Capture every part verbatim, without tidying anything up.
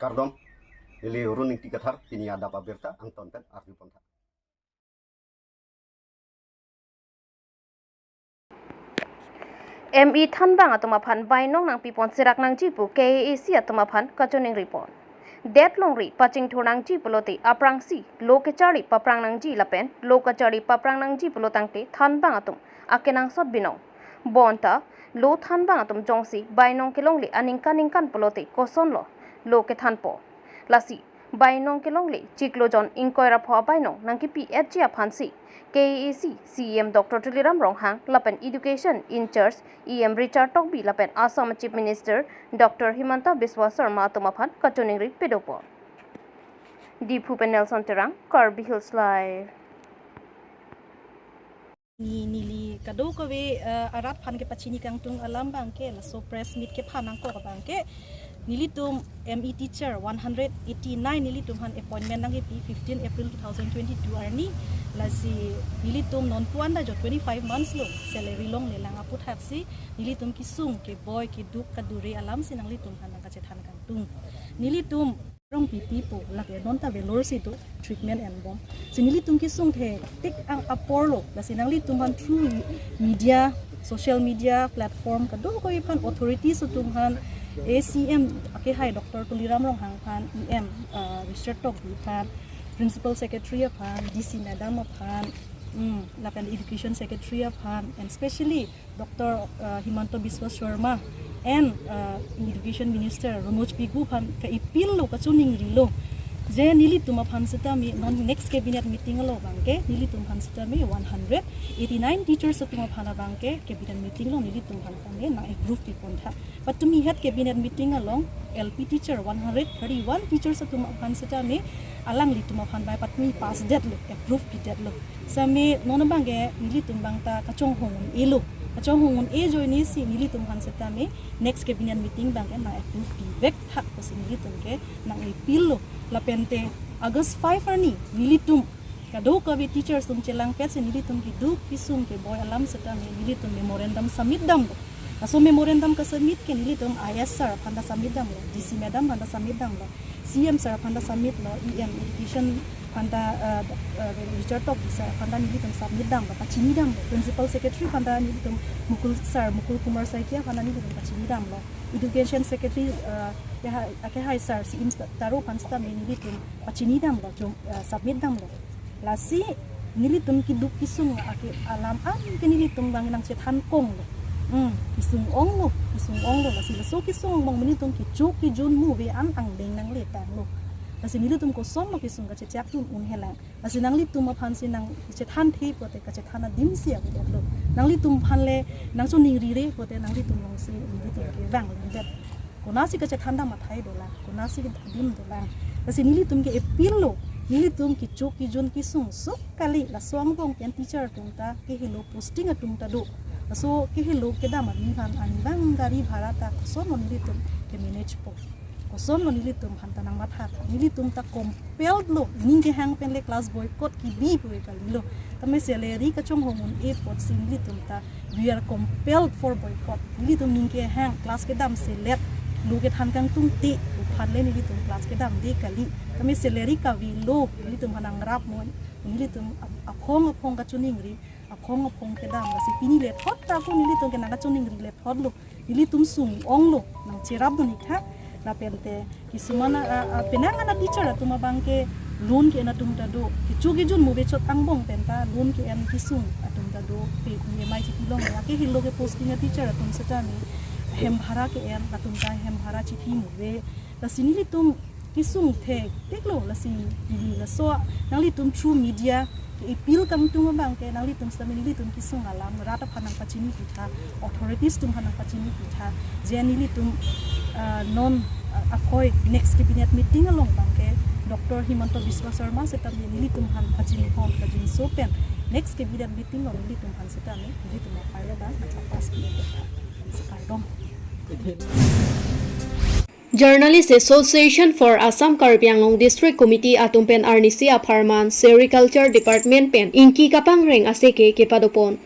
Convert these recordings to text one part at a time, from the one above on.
Kardom, neli Arun Ingti Kathar, pini adap abirta angton pen arju pontha. M E thanbang atum aphan bainong nangpipon serak nangji pu K A A C atum aphan kachiningri pon. Det longri pachingthur nangji pulote aphrangsi lo kecharli paprang nangji lapen lo kacharli paprang nangji pulo tangte thanbang atum akenangsot binong. Bonta lo thanbang atum jongsi bainong kelongle aningkan ningkan pulote kosonlo lo kethanpo. Lasi bainong kelongle chiklo jon ingkoi ra pho abainong nangkepi-etji aphansi K A A C C E M Doctor Tuliram Ronghang lapen Education in charge E M Richard Tokbi lapen Assam Chief Minister Doctor Himanta Biswa Sarma atum aphan kachiningri pedopon. Diphu pen Nelson Terang, Karbi Hills Live. Ni neli kadokave, eh, arat aphan kepachini kangtung alam abangke, laso press meet kephan nangkok abangke, nelitum M E teacher one hundred eighty-nine nelitum aphan appointment nangkepi fifteen April two thousand twenty-two arni, lasi nelitum non puan da jo twenty-five months lo salary longlelang aputhaksi nelitum kesung keboi keduk kadure alamsi nanglitum aphan nangkachethan kangtung. Nelitum rong pipi po lake non ta Vellore si do treatment enbom. Si nelitum kesung thektik ang apor lo. Lasi nanglitum aphan through media, social media platform kadokave aphan authorities atum aphan A C M akehai Doctor Tuliram Ronghang aphan, E M, uh, Richard Tokbi aphan, Principal Secretary aphan, D C Madam aphan, mm, lapen Education Secretary aphan, and specially Doctor, uh, Himanta Biswa Sarma and, uh, Education Minister Ranoj Pegu aphan ka-appeal lo, kachiningri lo. Je nelitum aphan setame non next cabinet meeting along abangke nelitum aphan setame one hundred eighty-nine teachers atum aphan abangke cabinet meeting along nelitum aphan setame nang-approve pipontha. Patumi het cabinet meeting along L P teacher one hundred thirty-one teachers atum aphan setame alanglitum aphan bai patumi pass detlo, approve pidetlo. Setame non abangke nelitum abang ta kachonghong un-elo. Kachonghong un-e ajoinesi nelitum aphan setame next cabinet meeting abangke nang-approve pivek tha pusi nelitum ke nang-appeal lo. Lapente August five arni nelitum kadokave teachers atum chelangpetsi nelitum keduk kesung keboi alam setame nelitum memorandum submit damlo. Laso memorandum ka-submit ke nelitum I S sir aphan ta submit damlo, D C Madam aphan ta submit damlo, C M sir aphan ta submit lo, E M Education aphan ta, eh, eh, Richard Tokbi sir aphan ta nelitum submit damlo, pachini damlo, Principal Secretary aphan ta nelitum Mukul sir, Mukul Kumar Saikia aphan ta nelitum pachini damlo, Education Secretary, eh, akehai, akehai sir, C M Taro aphan setame nelitum pachini damlo, jong, eh, submit damlo. Lasi nelitum keduk kesung ake alam an ke nelitum abang nangchethan konglo. Hmm, kesung onglo, kesung onglo. Lasi laso kesung angbong nelitum kecho kejun muve an angdeng nangletanglo. Lasi nelitum kosonlo kesung kachechak tun un-elang. Lasi nanglitum aphansi nangchethan the pote kachethan adim si avedetlo. Nanglitum aphan le nangchoningrire pote nanglitum alongsi nelitum kevang longdet. Konatsi kachethan dam athai dolang, konatsi adim dolang. Lasi nelitum ke-appeal lo, nelitum kecho kejun kesung sok kali, laso angbong pen teacher atum ta kehelo, posting atum ta do. Laso kehelo kedam arni aphan arnivang gari bhara ta kosonlo nelitum ke-manage po. Kosonlo nelitum aphan ta nangmatha. Nelitum ta compelled lo, ning kehang pen le class boycott kebi puve kalilo. Tame salary kachonghong un-e apotsi nelitum ta we are compelled for boycott. Nelitum ning kehang, class kedam selet, lo kethan kangtung te, aphan le nelitum class kedamde kali. Tame salary kavelo, nelitum aphan nangrap mo, nelitum ap-, aphong aphong kachoningri, aphong aphong kedam, lasi pini lethot ta pu nelitum ke nangkachoningri lethotlo. Nelitum sung onglo, nangcherapdun-ik tha, lapente kisuman a, a, penang ana teacher atum abangke loan ke-en atum ta do. Kecho kejun muve chot angbong pen ta loan ke-en kesung atum ta do. Pe E M I chipilong, akehelo ke-posting a-teacher atum setame hem bhara ke-en atum ta hem bhara chipi muve. Lasi nelitum kesung thektiklo, lasi neli laso nanglitum through media ke-appeal kangtung abangke nanglitum setame nelitum kesung alam rat aphan nangpachini pitha, authorities atum aphan nangpachini pitha. Je nelitum, ah, non, ah, akoi next cabinet meeting along abangke Doctor Himanta Biswa Sarma setame nelitum aphan pachini pon kajinso pen next cabinet meeting along nelitum aphan setame nelitum a-file abang nangpass pi pitha. Kardom. Journalist Association for Assam Karbi Anglong District Committee atum pen arnisi apharman Sericulture Department pen ingki kapangreng aseke kepadopon.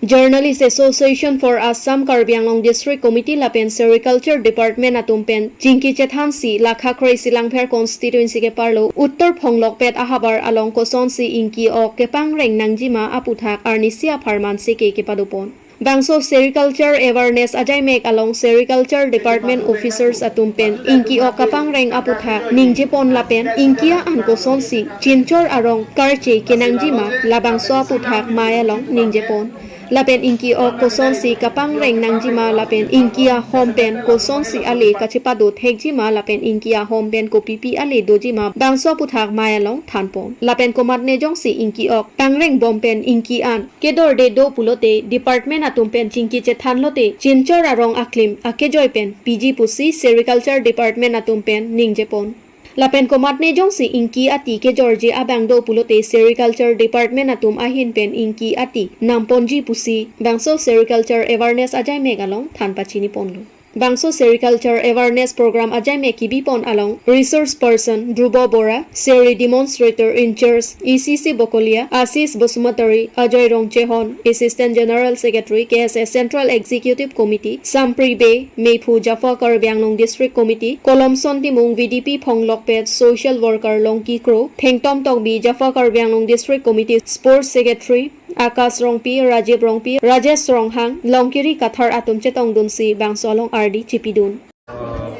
Journalist Association for Assam Karbi Anglong District Committee lapen Sericulture Department atum pen chingki chethansi Lakha Kre-isi Langpher constituency keparlo Uttar Phonglokpet ahavar along kosonsi ingki-ok kepangreng nangjima aputhak arnisi apharman seke kepadopon. Bangso Sericulture Awareness ajaimek along Sericulture Department Officers atum pen ingki-ok kapangreng aputhak ningjepon lapen ingki an kosonsi chinchor arong karche kenangjima labangso aputhak mei along ningjepon. Lapen ingki-ok kosonsi kapangreng nangjima lapen ingki ahom pen kosonsi ale kachepado thekjima lapen ingki ahom pen kopipi ale dojima bangso aputhak mei along thanpon. Lapen komatne jongsi ingki-ok pangreng bom pen ingki an kedorde do pulote department atum pen chingki chethanlote chinchor arong aklim akejoi pen piji pusi Sericulture Department atum pen ningjepon. Lapen komatne jongsi ingki ati kejorje abang do pulote Sericulture Department atum ahin pen ingki ati namponji pusi bangso Sericulture Awareness ajaimek along than pachiniponlo. Bangso Sericulture Awareness Program ajaimek kebipon along Resource Person Dhruba Bora, Seri Demonstrator in Charge E C C Bokolia, Ashish Basumatary, Ajoy Rongchehon, Assistant General Secretary K S A Central Executive Committee, Sampri Bey, Meiphu Jafa Karbi Anglong District Committee, Kolomson Timung V D P Phonglokpet Social Worker Longki Kro, Thengtom Tokbi Jafa Karbi Anglong District Committee Sports Secretary Akash Rongpi, Rajiv Rongpi, Rajesh Ronghang, Longkiri Kathar atum chetongdunsi bangso along ardi chipidun. আহ,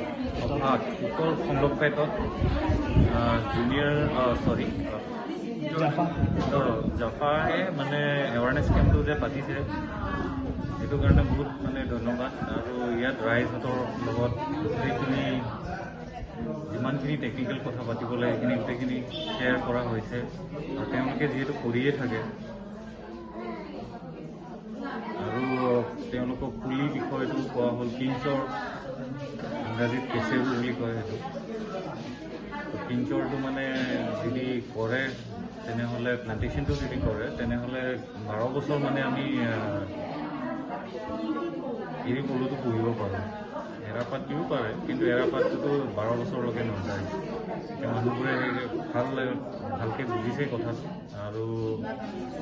অৰ্থাৎ উত্তৰ খণ্ডপেটত, আহ, জুনিয়ৰ, আহ, চৰি, আহ, জাফা। আহ, জাফাই মানে এৱাৰনেছ কেম্পটো যে পাতিছে, সেইটো কাৰণে বহুত মানে ধন্যবাদ। আৰু ইয়াত ৰাইজহঁতৰ লগত গোটেইখিনি যিমানখিনি টেকনিকেল কথা পাতিব লাগে, সেইখিনি গোটেইখিনি শ্বেয়াৰ কৰা হৈছে। আৰু তেওঁলোকে যিহেতু কৰিয়ে থাকে, আৰু তেওঁলোকক পুলি বিষয়টো কোৱা হ'ল কিঞ্চৰ, ইংৰাজীত কেচেৰু বুলি কয় সেইটো। তো কিঞ্চৰটো মানে যদি কৰে, তেনেহ'লে প্লাণ্টেশ্যনটো যদি কৰে, তেনেহ'লে বাৰ বছৰ মানে আমি, আহ, এৰী পলুটো পুহিব পাৰোঁ। এৰাপাত দিও পাৰে, কিন্তু এৰাপাতটোতো বাৰ বছৰলৈকে নাযায়। এতিয়া মানুহবোৰে সেই ভাল, ভালকৈ বুজিছে কথাটো। আৰু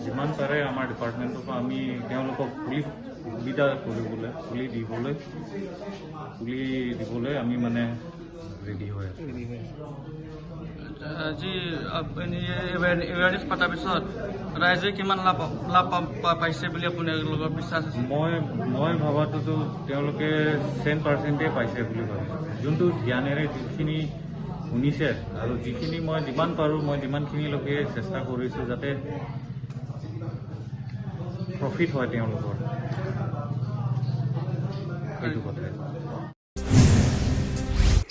যিমান পাৰে আমাৰ ডিপাৰ্টমেণ্টৰ পৰা আমি তেওঁলোকক পুলি সুবিধা কৰিবলৈ, পুলি দিবলৈ, পুলি দিবলৈ আমি মানে ৰেডি হৈ আছোঁ। আজি আপুনি এৱেৰ-, এৱেৰনেছ পতাৰ পিছত ৰাইজে কিমান লাভ, লাভ পা-, পা-, পাইছে বুলি আপোনালোকৰ বিশ্বাস আছে? মই, মই ভবাটোতো তেওঁলোকে চেণ্ট পাৰ্চেণ্টেই পাইছে বুলি ভাবিছোঁ। যোনটো জ্ঞানেৰে যিখিনি শুনিছে আৰু যিখিনি মই যিমান পাৰোঁ, মই যিমানখিনিলৈকে চেষ্টা কৰিছোঁ যাতে প্ৰফিট হয় তেওঁলোকৰ, সেইটো কথাই।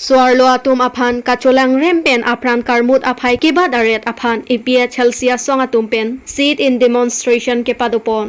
So-arlo atum aphan kacholangrem pen apran karmut aphai kebat aret aphan A P H L C asong atum pen sit-in demonstration kepadopon.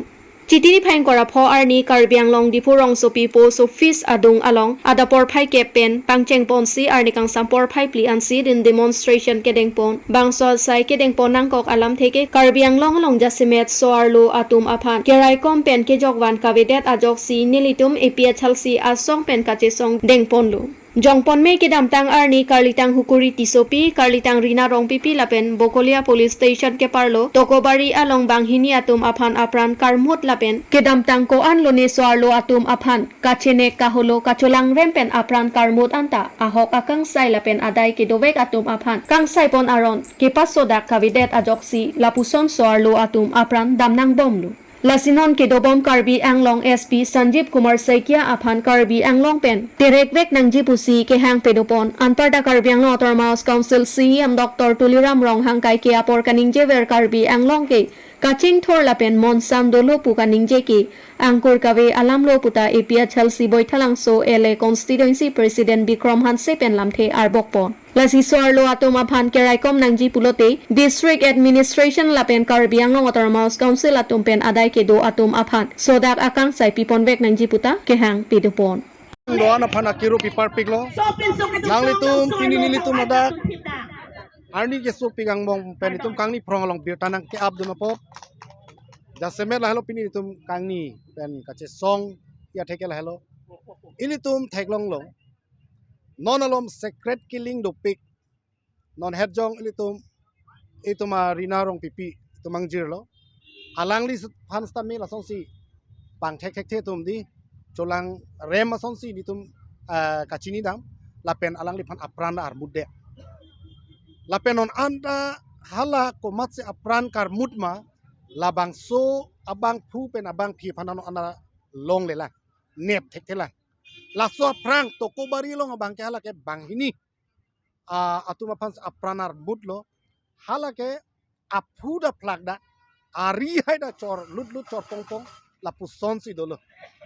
Chiti niphai ingkoi ra pho arni Karbi Anglong Diphu rongsopi post office adung along adap porphai kep pen pangchengponsi arni kangsam porphai phli an sit-in demonstration kedengpon. Bangso asai kedengpon nangkok alamthe ke Karbi Anglong along jasemet so-arlo atum aphan keraikom pen kejokvan kavedet ajoksi nelitum A P H L C asong pen kachesong dengponlo. Jongponme kedamtang arni karlitang Hukuri Tissopi, karlitang Rina Rongpipi lapen Bokolia Police Station keparlo Tokobari along banghini atum aphan apran karmut lapen kedamtang ko-an lone so-arlo atum aphan kachenek kaholo kacholangrem pen apran karmut anta ahok akangsai lapen adai kedovek atum aphan kangsaipon aron kepasodak kavedet ajoksi lapuson so-arlo atum apran damnangbomlo. Lasi non kedobom Karbi Anglong S P Sanjeev Kumar Saikia aphan Karbi Anglong pen terekvek nangji pusi kehang pedopon. Anparta Karbi Anglong Autonomous Council C E M Doctor Tuliram Ronghang kaike apor kaningjever Karbi Anglong ke kachingthur lapen monsan dolo pu kaningje ke angkur kave alamlo puta A P H L C Baithalangso L A Constituency President Bikram Hanse pen lamthe arbokpon. Lasi so-arlo atum aphan keraikom nangji pulote District Administration lapen Karbi Anglong Autonomous Council atum pen adai kedo atum aphan sodak akangsai piponvek nangji puta kehang pedopon. Doan aphan akiru piparpiklo. Nanglitum pini nelitum adak arni kesopik angbong pen itum kangni phrong along birta nangke-apdun apot. Jasemet lahelo pini itum kangni pen kachesong ya thekel lahelo. Ilitum theklonglo. Non alom secret killing dopik. Non hetjong ilitum, itum a Rina Rongpipi, itum angjirlo. Alangli s-, aphan sitame lasonsi pangthek thekthe atum di, cholangrem asonsi netum, eh, kachinidam, lapen alangliphan apran armutdet. Lapen non anta hala komatsi apran karmut ma, labangso abangphu pen abangphi aphan non anta longlelang, nep thekthelang. Laso aphrang Tokobari along abang ke hala ke banghini, ah, atum aphan apran armutlo, hala ke aphu da phlak da, ari hai da chor lutlut chor pongpong, lapusonsi dolo.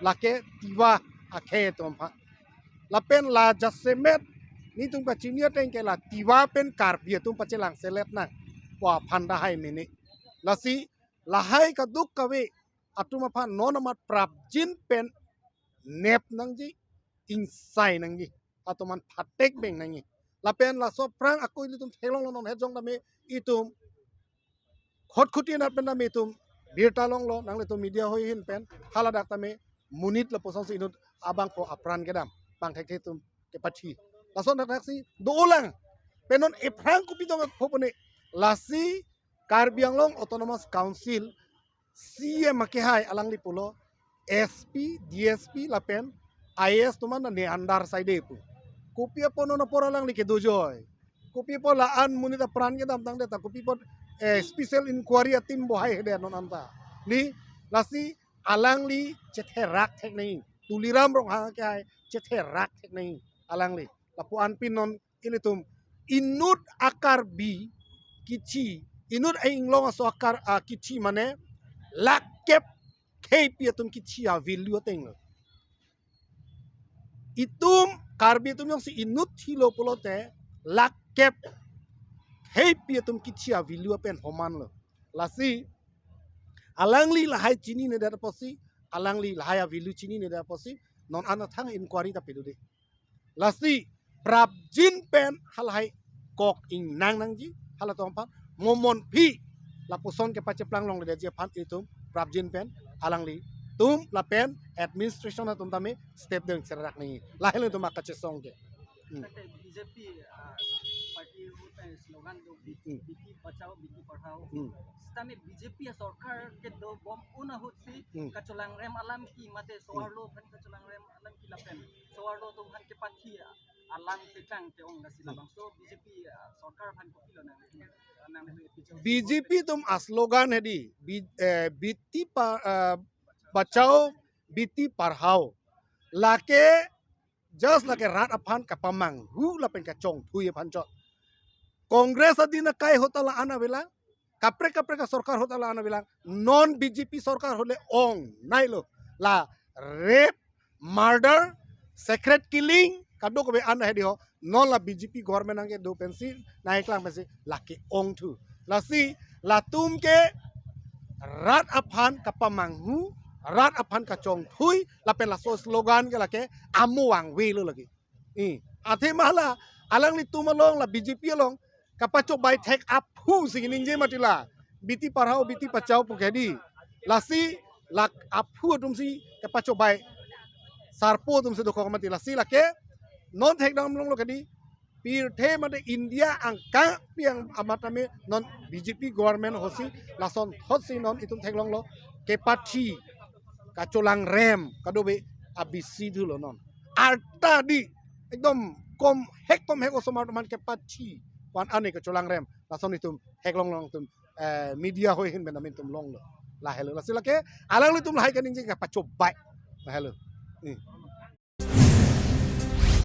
Lake Tiwa akhei atum aphan. Lapen la jasemet netum kachini ateng ke la Tiwa pen Karbi atum pachelang selet nang pu aphan da hai mene. Lasi lahai kadokave atum aphan non amat prapjin pen nep nangji, ingsai nangji, atum an phatek beng nangji. Lapen laso aphrang ako ilitum theklonglo, non hetjong tame itum khotkhoti nat pen tame itum birta longlo, nanglitum media hoi ahin pen, haladak tame monit lapusonsi inut abangphu apran kedam, pangthek thekthe atum kepathi. Lason dak si dolang. Pen non ephrang kopi tong apho pone, lasi Karbi Anglong Autonomous Council C E M akehai alangli pulo, S P, D S P lapen I A S atum an ne under side pu. Kopi apot non apor alangli kedo joi? Kopi apot la-an monit apran kedam tangdet ta? Kopi apot, eh, special inquiry ateam bohai hede non anta? Li, lasi alangli chetherak thek nangji. Tuliram Ronghang akehai chetherak thek nangji alangli. Lapu-an pen non ilitum inut a-Karbi kithi, inut a-Inglong aso akar, a, kithi mane lakh kep kheipi atum kithi a-value ateng lo. Itum Karbi atum jongsi inut thilo pulote lakh kep kheipi atum kithi a-value pen homan lo. Lasi alangli lahai chininedet apotsi, alangli lahai a-value chininedet apotsi, non anta thang inquiry ta pilo de. Lasi prapjin pen halahai kok ingnang nangji, halatum aphan mo monphi lapuson kepacheplang longledetji aphan itum prapjin pen alanglitum lapen administration atum tame step deng serak nangji. Lahelo itum akachesong ke. Hmm. Tangte B J P, ah, party ahut, eh, slogan do, Hmm. Beti Bachao, Beti Padhao. Hmm. Sitame B J P asorkar kedo bom un ahutsi Hmm. kacholangrem alam ke mate Hmm. so-arlo aphan kacholangrem alam ke lapen so-arlo atum aphan kepathi alam petang ke-ong, lasi Hmm. labangso B J P, ah, sorkar aphan kopilo nang, nang B J P atum aslogan hedi, bi-, eh, Beti Pa-, eh, Bachao, Beti Padhao. Lake just lake rat aphan kapamanghu lapen kachongthui aphan chot. Congress adin akai ahut ta la-an avelang, kaprek kaprek asorkar ahut ta la-an avelang, non B J P sorkar ahut le ongnailo. La rape, murder, secret killing, kadokave an hedi ho, non la B J P government nangkedo pensi, nangkeklang pensi, lake ongthu. Lasi latum ke rat aphan kapamanghu, rat aphan kachongthui, lapen laso slogan ke lake amo vangvelo lake. I, athema la alanglitum along, la B J P along kapachobai thek aphusi ningje mati la, Beti Padhao, Beti Bachao pu ke di. Lasi la aphu atumsi kapachobai, sarpo atumsi dokok mati. Lasi lake non thekdam longlo ke di, pirthe mate India angkang pi-ang amat tame non B J P government ahutsi, lasonthotsi non itum theklonglo kepathi, kacholangrem kadokave abisi thulo non. Arta di, ekdom komhek komhek osomar atum aphan kepathi pu-an ane kacholangrem, lason itum theklong long atum, eh, media hoi ahin pen tame itum longlo. Lahelo, lasi lake alanglitum lahai kaningje kapachobai. Lahelo. Hmm.